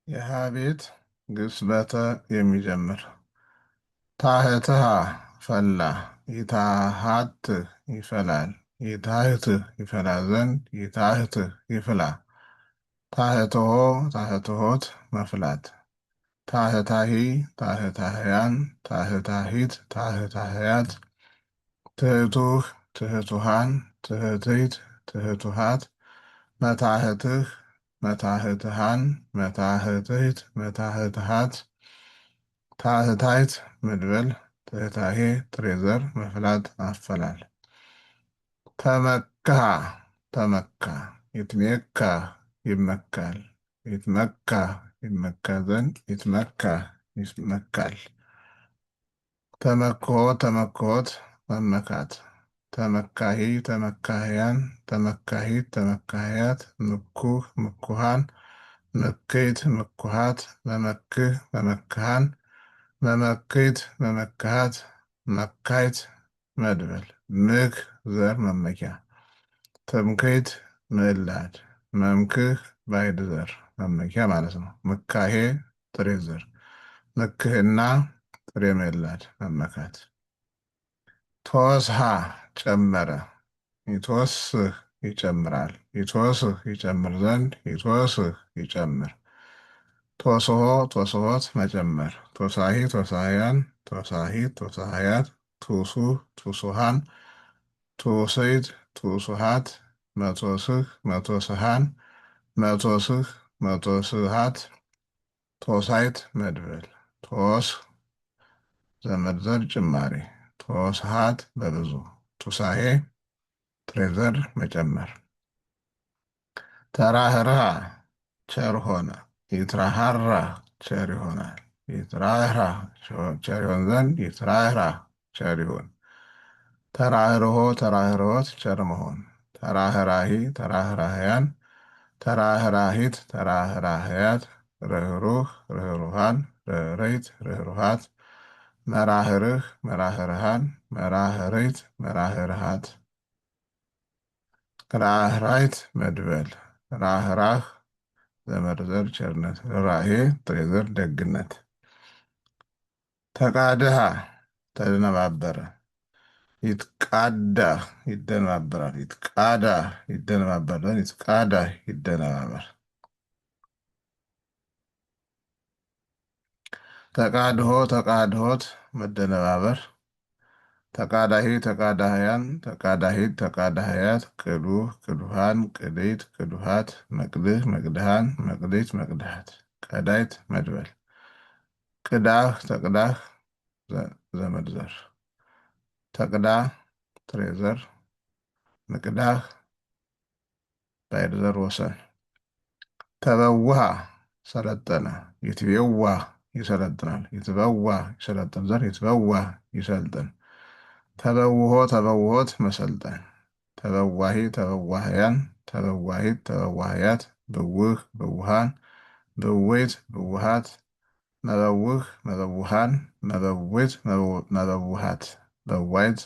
የሀ ቤት ግስ በተ የሚጀምር ታህትሃ ፈላ ይታሃት ይፈላል ይታህት ይፈላ ዘንድ ይታህት ይፍላ ታህትሆ ታህትሆት መፍላት ታህታሂ ታህታህያን ታህታሂት ታህታህያት ትህቱህ ትህቱሃን ትህትይት ትህቱሃት መታህትህ መታህትሃን መታህትህት መታህትሃት ታህታይት ምድበል ትህታሄ ጥሬ ዘር መፍላት አፈላል ተመካ ተመካ ይትሜካ ይመካል ይትመካ ይመካ ዘንድ ይትመካ ይመካል ተመክሖ ተመክሖት መመካት ተመካሂ ተመካህያን ተመካሂት ተመካህያት ምኩህ ምኩሃን ምክይት ምኩሃት መመክህ መመክሃን መመክይት መመክሃት መካይት መድበል ምክ ዘር መመኪያ ትምክህት ምዕላድ መምክህ ባዕድ ዘር መመኪያ ማለት ነው። ምካሄ ጥሬ ዘር ምክህና ጥሬ ምዕላድ መመካት። ቶስሃ ጨመረ ይትወስህ ይጨምራል ይትወስህ ይጨምር ዘንድ ይትወስህ ይጨምር። ቶስሆ ቶስሆት መጨመር ቶሳሂ ቶሳህያን ቶሳሂት ቶሳህያት ቱሱህ ቱሱሃን ቱስይት ቱሱሃት መቶስህ መቶስሃን መቶስህ መቶስሃት ቶሳይት መድብል ቶስ ዘመድዘር ጭማሪ ቶስሃት በብዙ ቱሳሄ ጥሬ ዘር መጨመር። ተራህርሃ ቸር ሆነ ይትራሃራ ቸር ይሆናል ይትራህራ ቸር ይሆን ዘንድ ይትራህራ ቸር ይሁን። ተራህርሆ ተራህርሆት ቸር መሆን ተራህራሂ ተራህራህያን ተራህራሂት ተራህራህያት ርህሩህ ርህሩሃን ርህርይት ርህሩሃት መራህርህ መራህርሃን መራህርይት መራህርሃት ራህራይት መድበል ራህራህ ዘመርዘር ቸርነት ርኅራኄ ጥሬ ዘር ደግነት። ተቃድሃ ተደነባበረ ይትቃዳ ይደነባበራል ይትቃዳ ይደነባበራል ይትቃዳ ይደነባበር። ተቃድሆ ተቃድሆት መደነባበር ተቃዳሂ ተቃዳህያን ተቃዳሂት ተቃዳህያት ቅዱህ ቅዱሃን ቅድይት ቅዱሃት መቅድህ መቅድሃን መቅዲት መቅድሃት ቀዳይት መድበል ቅዳህ ተቅዳህ ዘመድዘር ተቅዳ ጥሬ ዘር ምቅዳህ ባዕድ ዘር ወሰን። ተበውሃ ሰለጠነ ይትቤዋ ይሰለጥናል ይትበዋ ይሰለጥን ዘር ይትበዋ ይሰልጥን። ተበውሆ ተበውሆት መሰልጠን ተበዋሂ ተበዋህያን ተበዋሂት ተበዋህያት ብውህ ብውሃን ብውይት ብውሃት መበውህ መበውሃን መበዊት መበውሃት በዋይት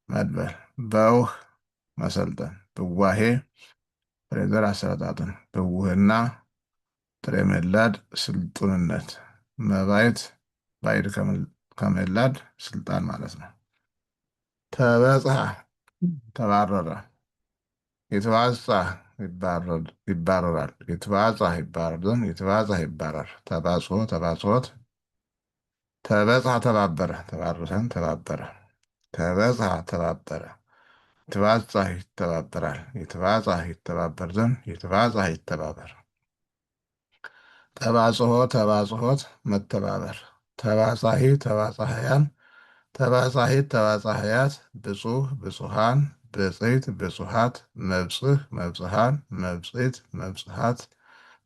መድበል በውህ መሰልጠን ብዋሄ ጥሬ ዘር አሰለጣጥን ብውህና ጥሬ ምዕላድ ስልጡንነት መባይት ባዕድ ከምዕላድ ስልጣን ማለት ነው። ተበጽሐ ተባረረ ይትባጻሕ ይባረራል ይትባጻሕ ይባረር ዘንድ ይትባጻሕ ይባረር ተባጽሖ ተባጽሖት ተበጽሐ ተባበረ ተባረሰን ተባበረ ተበጽሐ ተባበረ ይትባጻሕ ይተባበራል ይትባጻሕ ይተባበር ዘንድ ይትባጻሕ ይተባበር። ተባጽሖ ተባጽሖት መተባበር ተባጻሒ ተባጻሕያን ተባጻሒት ተባጻሕያት ብጹህ ብጹሃን ብፅዕት ብጹሃት መብጽህ መብጽሃን መብጽኢት መብጽሃት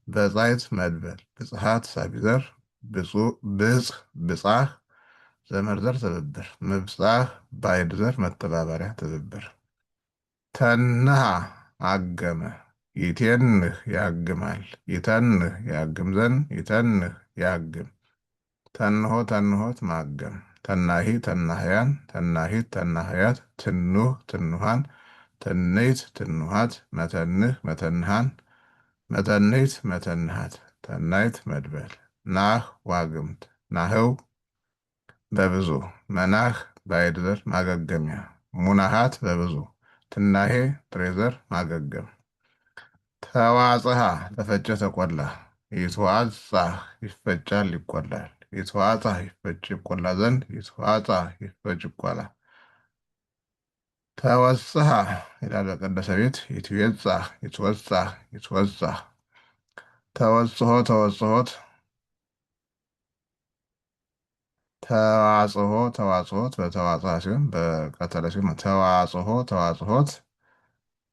በጻይት መድበል ብጽሃት ሳቢዘር ብጽ ብጻህ ዘመርዘር ትብብር ምብጻህ ባዕድ ዘር መተባበሪያ ትብብር። ተንሃ አገመ ይቴንህ ያግማል ይተንህ ያግም ዘንድ ይተንህ ያግም። ተንሆ ተንሆት ማገም ተናሂ ተናህያን ተናሂት ተናህያት ትኑህ ትኑሃን ትንይት ትኑሃት መተንህ መተንሃን መተንይት መተንሃት ተናይት መድበል ናህ ዋግምት ናህው በብዙ መናህ ባዕድ ዘር ማገገሚያ ሙናሃት በብዙ ትናሄ ጥሬ ዘር ማገገም ተዋጽሃ ተፈጨ ተቆላ ይትዋጻህ ይፈጫል ይቆላል ይትዋጻህ ይፈጭ ይቆላ ዘንድ ይትዋጻህ ይፈጭ ይቆላ ተወጽሐ ይላል በቀደሰ ቤት ይትዌጻህ ይትወጻህ ይትወጻህ ተወጽሖ ተወጽሖት ተዋጽሖ ተዋጽሖት በተዋጽሐ ሲሆን በቀተለ ሲሆን ተዋጽሖ ተዋጽሖት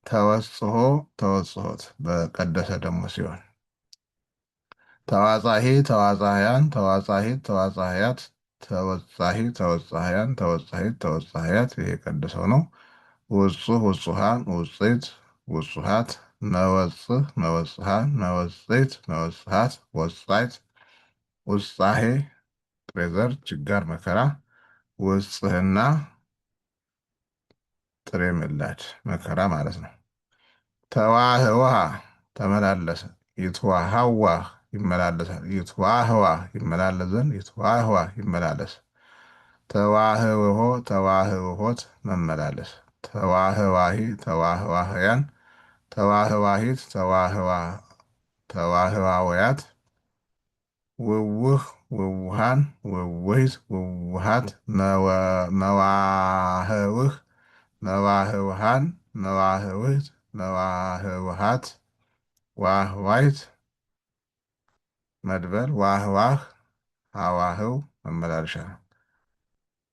ተወጽሖ ተወጽሖት በቀደሰ ደግሞ ሲሆን ተዋጻሂ ተዋጻህያን ተዋጻሂት ተዋጻህያት ተወጻሂ ተወጻህያን ተወጻሂት ተወጻህያት ይሄ ቀደሰው ነው። ውጹህ ውጹሃን ውጽት ውጹሃት መወጽህ መወጽሃን መወጽት መወጽሃት ወጻይት ውጻሄ ጥሬ ዘር ችጋር መከራ ውጽህና ጥሬ ምላድ መከራ ማለት ነው። ተዋህዋ ተመላለሰ ይትዋሃዋህ ይመላለሳል ይትዋህዋህ ይመላለስ ዘንድ ይትዋህዋህ ይመላለስ ተዋህውሆ ተዋህውሆት መመላለስ ተዋህዋሂ ተዋህዋህያን ተዋህዋሂት ተዋህዋውያት ውውህ ውውሃን ውውሂት ውውሃት መዋህውህ መዋህውሃን መዋህውህት መዋህውሃት ዋህዋይት መድበል ዋህዋህ ሃዋህው መመላለሻ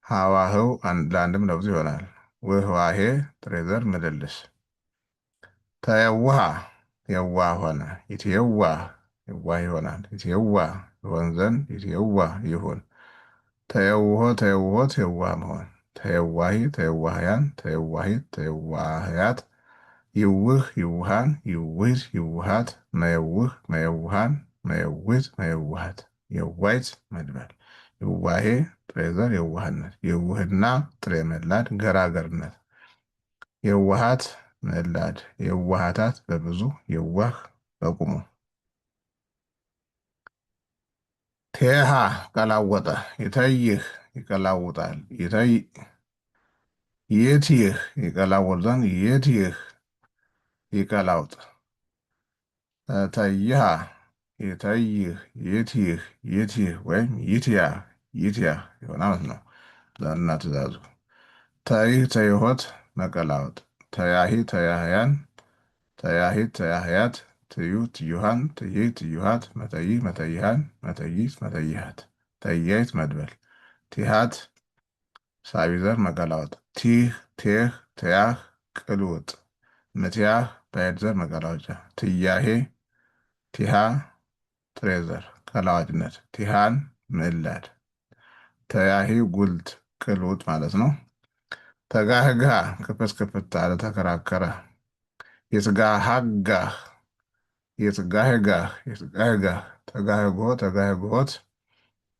ሃዋህው ለአንድም ለብዙ ይሆናል። ውህዋሄ ጥሬ ዘር ምልልስ ተየውሃ የዋህ ሆነ ይትየዋህ የዋህ ይሆናል። ይትየዋህ ይሆን ዘንድ ይትየዋህ ይሁን። ተየውሆ ተየውሆት የዋህ መሆን ተየዋሂ ተየዋህያን ተየዋሂት ተየዋህያት ይውህ ይውሃን ይውህት ይውሃት መየውህ መየውሃን መየውህት መየውሃት የዋይት መድበል የዋሄ ጥሬ ዘር የዋህነት የውህና ጥሬ ምላድ ገራገርነት የዋሃት ምላድ የዋሃታት በብዙ የዋህ በቁሙ ቴሃ ቀላወጠ ይተይህ ይቀላውጣል ይትይህ ይቀላውጥ ዘንድ ይትይህ ይቀላውጥ ተይሃ ይተይህ ይትይህ ይትይህ ወይም ይትያ ይትያ ይሆናል ማለት ነው። እና ትእዛዙ ተይህ ተይሆት መቀላወጥ ተያሂ ተያህያን ተያሂት ተያህያት ትዩ ትዩሃን ትይህ ትዩሃት መተይህ መተይሃን መተይት መተይሃት ተያይት መድበል ቲሃት ሳቢዘር መቀላወጥ ቲህ ቴህ ተያህ ቅልውጥ ምትያህ ባዕድ ዘር መቀላወጫ ትያሄ ቲሃ ጥሬ ዘር ቀላዋጭነት ቲሃን ምዕላድ ተያሂ ጉልት ቅልውጥ ማለት ነው። ተጋህጋ ክፍት ክፍት አለ ተከራከረ። ይትጋሃጋህ ይትጋህጋህ ይትጋህጋህ ተጋህጎ ተጋህጎት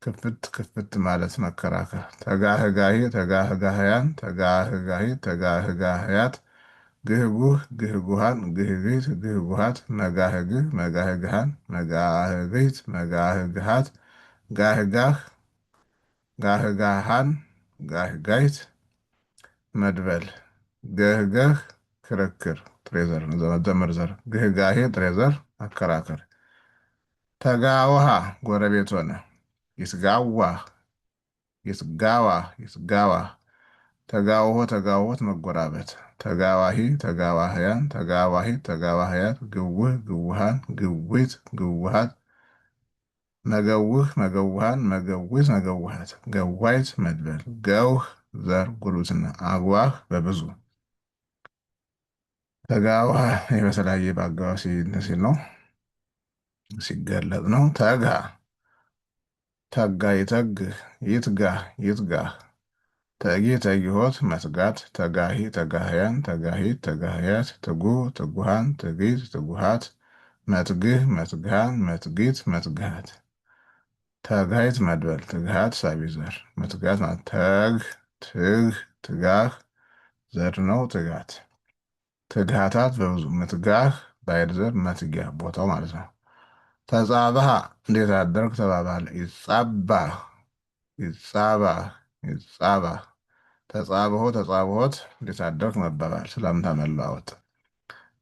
ክፍት ክፍት ማለት መከራከር። ተጋህጋሂ ተጋህጋህያን ተጋህጋሂ ተጋህጋህያት ግህጉህ ግህጉሃን ግህግህት ግህጉሃት መጋህግህ መጋህግሃን መጋህግህት መጋህግሃት ጋህጋህ ጋህጋሃን ጋህጋይት መድበል ገህገህ ክርክር ጥሬ ዘር ዘመርዘር ግህጋሄ ጥሬ ዘር አከራከር። ተጋውሃ ጎረቤት ሆነ። ይስጋዋህ ይስጋዋህ ይስጋዋህ ተጋውሆ ተጋውሆት መጎራበት ተጋዋሂ ተጋዋህያን ተጋዋሂት ተጋዋህያት ግውህ ግውሃን ግዊት ግውሃት መገውህ መገውሃን መገዊት መገውሃት ገዋይት መድበል ገውህ ዘር ጉርብትና አግዋህ በብዙ ተጋዋህ በተለያየ በአገባብ ሲል ነው ሲገለጥ ነው። ተጋ ተጋ ይተግህ ይትጋህ ይትጋህ ተጊ ተጊሆት መትጋት ተጋሂ ተጋህያን ተጋሂት ተጋህያት ትጉህ ትጉሃን ትጊት ትጉሃት መትግህ መትግሃን መትጊት መትግሃት ተጋሂት መድበል ትግሃት ሳቢ ዘር መትጋት ማለት ተግ ትግ ትጋህ ዘር ነው። ትጋት ትግሃታት በብዙ ምትጋህ ባዕድ ዘር መትጊያ ቦታው ማለት ነው። ተጻባህ እንዴት አደርክ ተባባል። ይጻባህ ይጻባህ ይጻባህ። ተጻብሖ ተጻብሖት እንዴት አደርክ መባባል፣ ሰላምታ መለዋወጥ።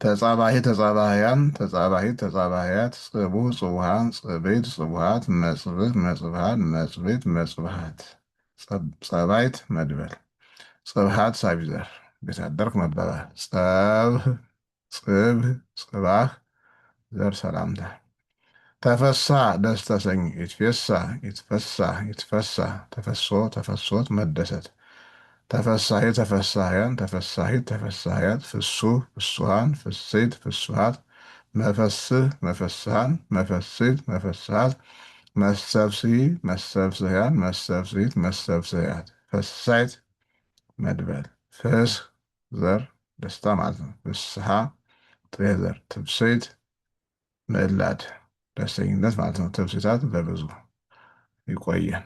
ተጻባሂ ተጻባህያን ተጻባሂት ተጻባህያት ጽቡህ ጽቡሃን ጽቤት ጽቡሃት መጽብህ መጽብሃን መጽቤት መጽብሃት ጸባይት መድበል ጽብሃት ሳቢዘር እንዴት አደርክ መባባል። ጸብህ ጽብህ ጽባህ ዘር ሰላምታ። ተፈሳ ደስ ተሰኝ ይትፌሳ ይትፈሳ ይትፈሳ ተፈሶ ተፈሶት መደሰት። ተፈሳሂ ተፈሳህያን ተፈሳሂት ተፈሳህያት ፍሱህ ፍሱሃን ፍሴት ፍሱሃት መፈስህ መፈስሃን መፈስት መፈስሃት መሰብስሂ መሰብስህያን መሰብስሂት መሰብስህያት ፈሳይት መድበል ፍስህ ዘር ደስታ ማለት ነው። ፍስሃ ጥሬ ዘር ትብስት ምዕላድ ደስተኝነት ማለት ነው። ትብስታት በብዙ ይቆየን።